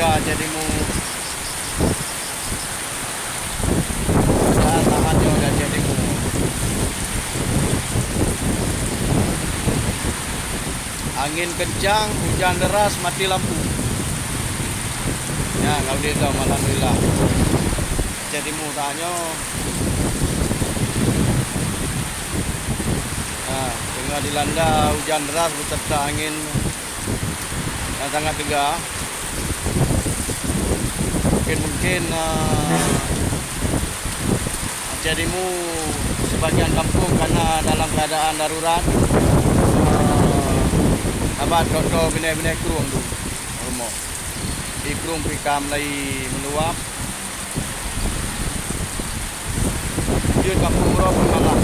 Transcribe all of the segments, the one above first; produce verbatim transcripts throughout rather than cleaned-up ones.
Aceh Timu. Keadaan saat nyoe di Aceh Timu. Angén keuncang, hujan deras, mati lampu. Nyan, ka udeb lom, alhamdulillah. Aceh Timu saat nyoe. Ha, teungoh dilanda hujan deras beserta angén nyang sangat teuga. Mungkin, mungkin, eh, Aceh Timu sebagian kampung kana dalam keadaan darurat. Eh, sabab toe-toe binéh-binéh krueng tu rumoh. Di krueng pih ka mulai meuluwab. Di kampung uroe pih malah.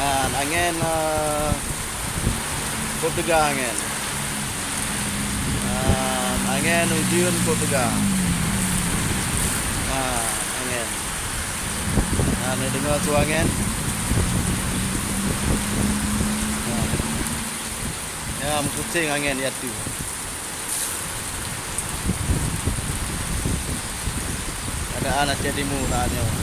Ha, angén, eh, Kok teuga angén. Ah, angén ujeuen kok teuga. Ah, angén. Ah, neudeungoe su angén. Ah. Ya, meupuseng angén ya tu. Keadaan Aceh Timu saat nyoe.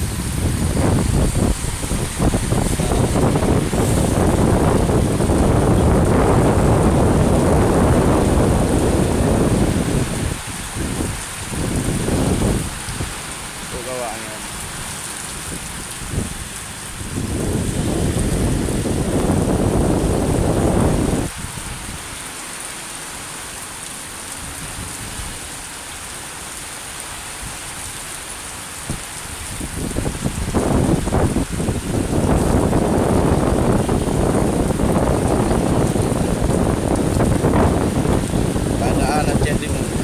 Kok gawat angén. Keadaan Aceh Timu.